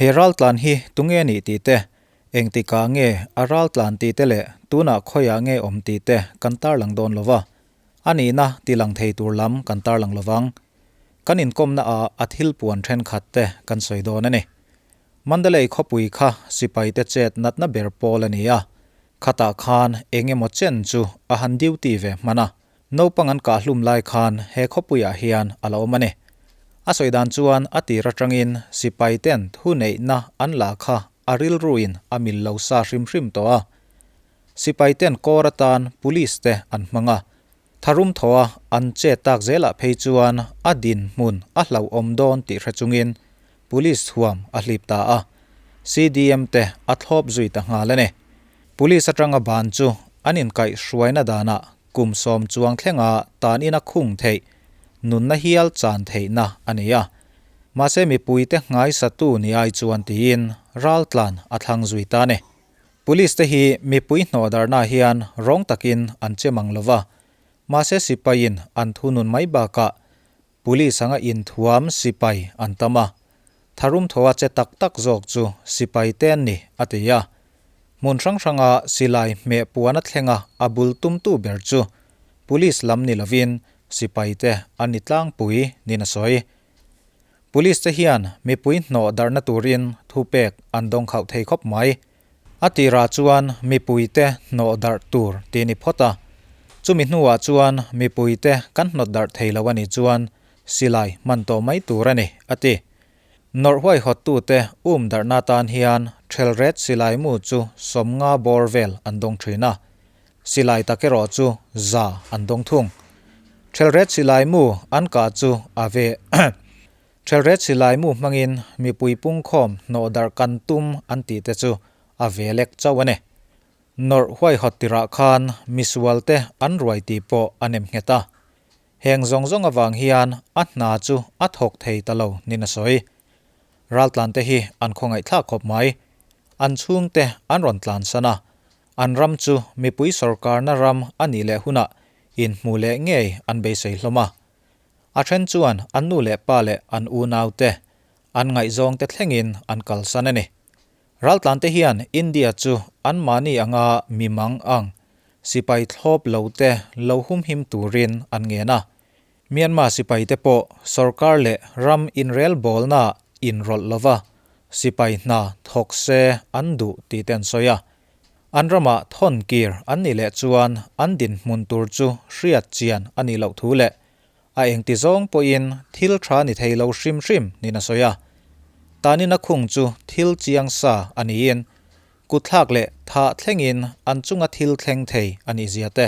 He raltlan hi tunge a nih tih te, engtikah nge a raltlan tih te leh tunah khawiah nge awm tih te kan tarlang dawn lo va, a nihna tilang thei tur lam kan tarlang lo vang. Kan inkawmna ah a thil puan thenkhat te kan sawi dawn a ni. Mandalay khawpui kha sipaite chet natna ber pawl a ni a, khatah khan eng emaw chen chu a han duty ve hman a. Naupang an kah hlum lai khan he khawpuiah hian a la awm a ni. A sawi dan chuan a tir atangin sipai ten thu neihna an la kha a rilruin a mil lo sa hrim hrim tawh a. Sipai ten kawr atan police te an hmang a, tharum thaw a an che tak zelah phei chuan a dinhmun a hlauhawm dawn tih hre chungin police thuam a hlip ta a, CDM te a thlawp zui ta nghal a ni. Police atanga ban chu an inkaihhruaina danah kum sawm chuang thlenga tan ina khung theih, nunna hial chan theihna a ni a. Mahse mipuite nghaisatu ni ai chuan tiin raltlan a thlang zui ta a ni. Police te hi mipui hnawhdarhna hian rawng takin an che mang lova, mahse sipaiin an thunun mai bakah Police anga inthuam sipai an tam a, tharum thaw a che tak tak zawk chu sipai te an ni, a ti a. Hmun hrang hranga silai hmeh puan a thlenga a bul tumtu ber chu Police lam ni lovin sipai te an ni tlangpui niin a sawi. Police te hian mipui hnawh darhna turin thupek an dawng khauh thei khawp mai. A tirah chuan mipuite hnawh darh tur tih ni phawt a, chumi hnuah chuan mipuite kan hnawt darh thei lo a nih chuan silai hman tawh mai tur a ni, a ti. Nawrh huaihawttute um darhna atan hian Thelret silai mu chu 50 bawr vel an dawng thin a, silai tak erawh chu za an dawng thung. Thelret silai mu an kah chu a ve. Thelret silai mu hmangin mipui pungkhawm hnawh darh kan tum an tih te chu a ve lek chauh a ni. Nawrh huaihawt tirah khan misual te an ruai tih pawh a nem nghet a. Heng zawng zawng avang hian a hna chu a thawk thei ta lo nin a sawi. Raltlan te hi an khawngaihthlak khawp mai. An chhungte an rawn tlansan a. An ram chu mipui sawrkarna ram a nih leh hunah inhmuh leh ngei an beisei hlawm a. A then chuan an nu leh pa leh an unaute, an ngaihzawngte thlengin an kalsan a ni. Raltlante hian India chu anmahni anga mi mang ang, sipai thlawp lote lo humhim turin an ngen a. Myanmar sipaite pawh sorkar leh ram inrelbawlnaah inrawlh lova sipai hna thawk se an duh tih te an sawi a. An ramah thawn kir an nih leh chuan an dinhmun tur chu hriat chian a nih loh thu leh a engti zawng pawhin thil tha ni thei lo hrim hrim niin a sawi a. Tanina khung chu thil chiang sa a niin kutthlak leh thah thlengin an chunga thil thleng thei a nih zia te,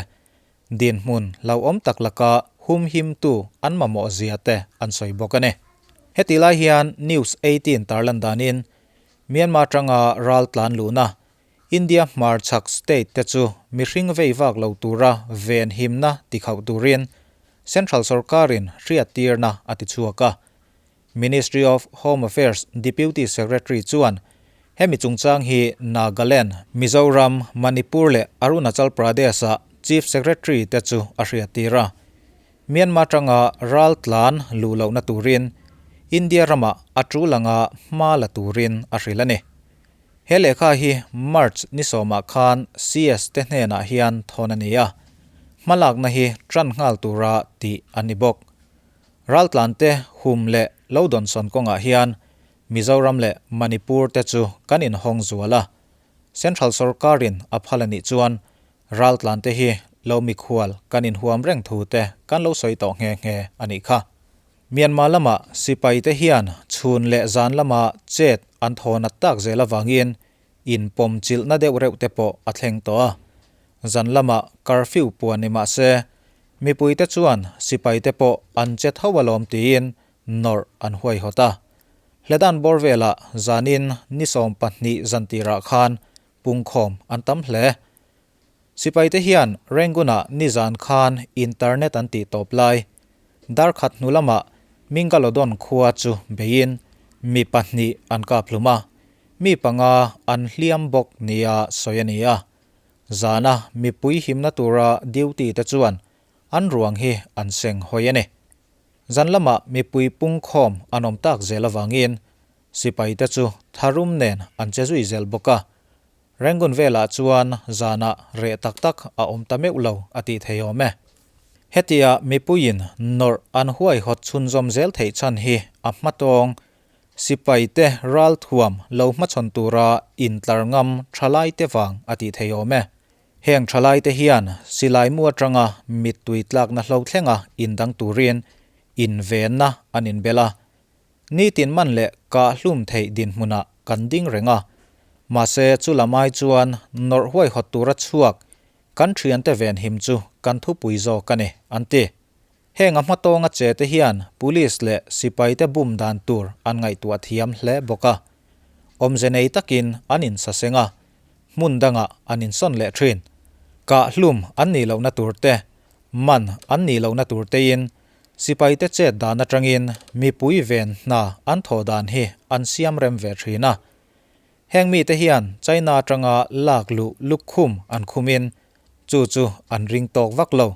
dinhmun hlauhawm tak laka humhimtu an mamawh zia te an sawi bawk a ni. Hetih lai hian News 18 tarlan danin Myanmar tanga ral tlan luhna India hmarchhak state te chu mihring vei vak lo tura ven himna ti khauh turin Central sorkarin hriattirna a ti chhuak a. Ministry of Home Affairs Deputy Secretary chuan hemi chungchang hi Nagaland, Mizoram, Manipur leh Arunachal Pradesh-a Chief Secretary te chu a hriattir a. Myanmar tanga ral tlan luh lohna turin India ramah a tul anga hma la turin a hrilh a ni. He lehkha hi March ni sawmah khan CS te hnenah hian thawn a ni a, hmalakna hi tan nghal tura tih a ni bawk. Raltlante hum leh lo dawnsawn kawngah hian Mizoram leh Manipur te chu kan inhawng zual a, Central sorkarin a phal a nih chuan Raltlante hi lo mikhual kan inhuam reng thu te kan lo sawi tawh nghe nghe a nih kha. Myanmar lama sipaite hian chhun leh zan lama chet an thaw nat tak zel avangin inpawm chilhna deuh reuh te pawh a thleng tawh a. Zan lama curfew puan ni mah se, mipuite chuan sipaite pawh an che tho alawm tiin nawrh an huaihawt a. Hledan bawr velah zanin ni 12 zan tirah khan Pungkhawm an tam hle. Sipaite hian Rangoon-ah nizan khan internet an tih tawp lai. Darkhat hnu lamah Mingalodon khua chu beiin mi pahnih an kap hlum a, mi panga an hliam bawk nia sawi a ni a. Zana mipui himna tura duty te chuan an ruang hi an seng hawi a ni. Zan lamah mipui pungkhawm an awm tak zel avangin. Sipaite chu tharum nen an che zui zel bawk a. Rangoon velah chuan zanah reh tak tak a awm ta meuh lo a tih thei awm e. Hetia mipuiin nawrh an huaihawt chhunzawm zel theih chhan hi a hmatawng sipaite ralthuam lo hmachhawn tura intlar ngam thalaite vang a tih thei awm e. Heng thalaite hian silai mu atanga mittui tlakna hlo thlenga indang turin invenna an inbel a. Nitin man leh kahhlum theih dinhmunah kan ding reng a. Mahse chu lamai chuan nawrh huaihawt tura chhuak kan thiante venhim chu kan thupui zawk a ni, an ti. Heng a hmatawnga che te hian Police leh sipaite bum dan tur an ngaihtuah thiam hle bawk a. Awmze nei takin an insaseng a, hmun dangah an insawn leh thin. Kah hlum an nih lohna tur te, man an nih lohna tur tein sipaite chet dan atangin mipui ven hna an thawh dan hi an siam rem ve thin a. Heng mite hian China atanga lak luh lukhum an khumin chu chu an ring tawk vak lo.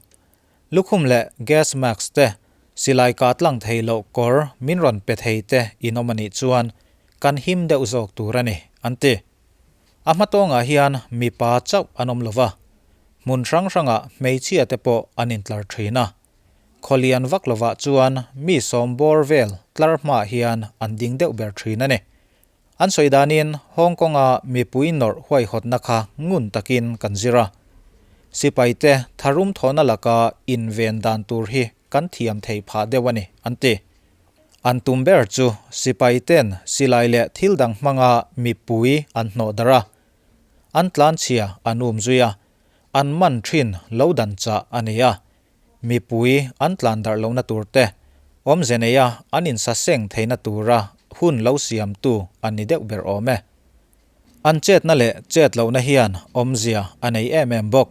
Lukhum leh gas mask te, silai kah tlang thei loh kawr min rawn pe thei te in awm a nih chuan kan him deuh zawk tur a ni, an ti. A hmatawngah hian mipa chauh an awm lo va, hmun hrang hrangah hmeichhia te pawh an intlar thin a. Khawlian vak lovah chuan mi sawm bawr vel tlar hmaah hian an ding deuh ber thin a ni. An sawi danin Hong Kong-a mipui nawrh huaihawtna kha ngun takin kan zir a. Sipaite tharum thawhna laka inven dan tur hi kan thiam thei phah deuh a ni, an ti. An tum ber chu sipaiten silai leh thil dang hmanga mipui an hnawh darh a, an tlanchhia an um zui a, an man thin lo dan chah a ni a. Mipui an tlan darh lohna tur te, awmze neia an insaseng theihna tura hun lo siamtu an ni deuh ber awm e. An chetna leh chet lohna hian awmzia a nei em em bawk.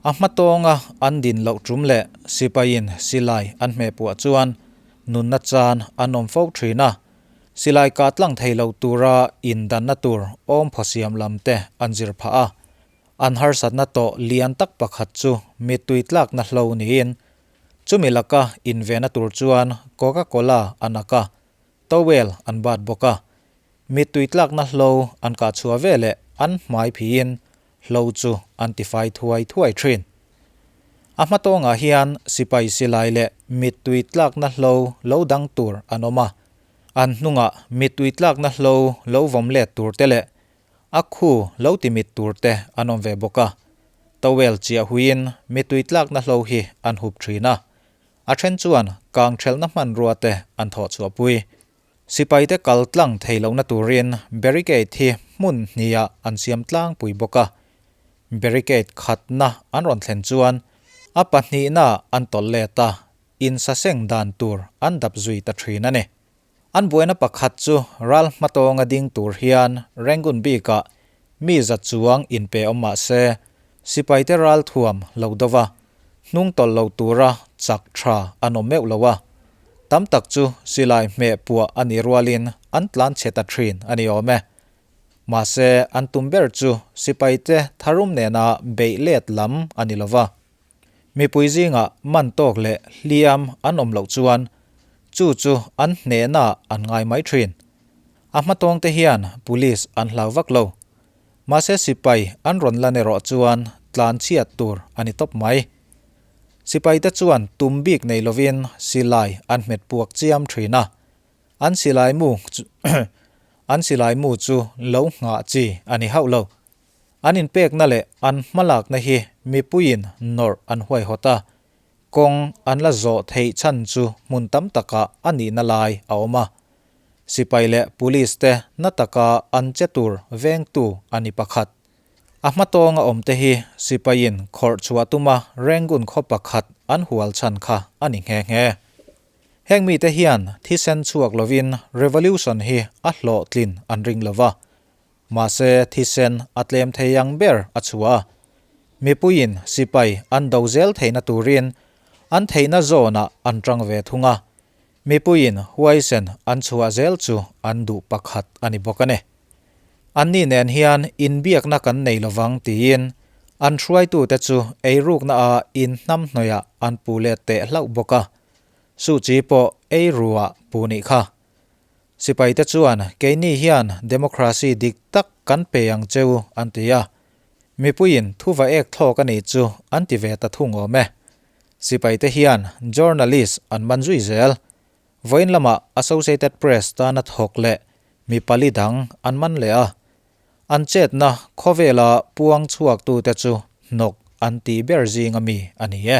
A hmatawnga an din loh tum leh sipaiin silai an hmehpuah chuan nunna chan an awm fo thin a, silai kah tlang thei lo tura indanna tur awm phawsiam lam te an zir phah a. An harsatna tawh lian tak pakhat chu mittui tlakna hlo niin, chumi laka invena tur chuan Coca-Cola an ak a, towel an bat bawk a. Mittui tlakna hlo an kah chhuah veleh an hmai phiin hlo chu an tifai thuai thuai thin. A hmatawngah hian sipai silai leh mittui tlakna hlo lo dang tur an awm a, an hnungah mittui tlakna hlo lo vawm let tur te leh A khu lo ti mit tur te an awm ve bawk a, towel chiah huiin mitui tlakna hlo hi an hup thin a, a then chuan kang thelhna hmanrua te an thawh chhuahpui. Sipaite kal tlang thei lohna turin barricade hi hmun hniah an siam tlangpui bawk a, barricade khatna an rawn thlen chuan a pahnihna an tawlh let a, insaseng dan tur an dap zui ta thin a ni. An buaina pakhat chu ral hmatawnga ding tur hian Rangoon bikah mi za chuang inpe awm mah se, sipaite ral thuam lo do va, hnung tawlh lo tura chak tha an awm meuh lo a. Tam tak chu silai hmeh puah a nih rualin an tlan chhe ta thin a ni awm e. Mahse, an tum ber chu sipaite tharum nena beih let lam a ni lo va. Mipui zingah man tawk leh hliam an awm loh chuan chu chu an hnehna an ngai mai thin. A hmatawng te hian police an hlau vak lo. Mahse sipai an rawn lan erawh chuan tlan chhiat tur a ni tawp mai. Sipai te chuan tum bik nei lovin silai an hmet puak chiam thin a. An silai mu an silai mu chu lo nghah chi a ni hauh lo. An inpekna leh an hmalakna hi mipuiin nawrh an huaihawt a, kawng an la zawh theih chhan chu hmun tam takah a nihna lai a awm a. Sipai leh Police te na taka an che tur vengtu a ni pakhat. A hmatawnga awmte hi sipaiin khawrh chhuah tuma Rangoon khaw pakhat an hual chhan kha a ni nghe nghe. Heng mite hian thisen chhuak lovin revolution hi a hlawhtlin an ring lova, Mahse, thisen a tlem thei ang ber a chhuah a. Mipuiin sipai an do zel theihna turin an theihna zawnah an tang ve thung a. Mipuiin huaisen an chhuah zel chu an duh pakhat a ni bawk a ni. Anni nen hian inbiakna kan nei lovang tiin an hruaitute chu eirukna a inhnamhnawihah an pu let teh hlauh bawk a. Suh chi pawh eiruah pu nih kha. Sipaite chuan keini hian democracy dik tak kan pe ang cheu an ti a. Mipuiin thuva ek thlawk a nih chu an ti ve ta thung awm e. Sipaite hian journalist an man zui zel. Vawiin lamah Associated Press tana thawk leh mi pali dang an man leh a. An chetna khawvela puang chhuaktute chu hnawk an tih ber zinga mi a ni e.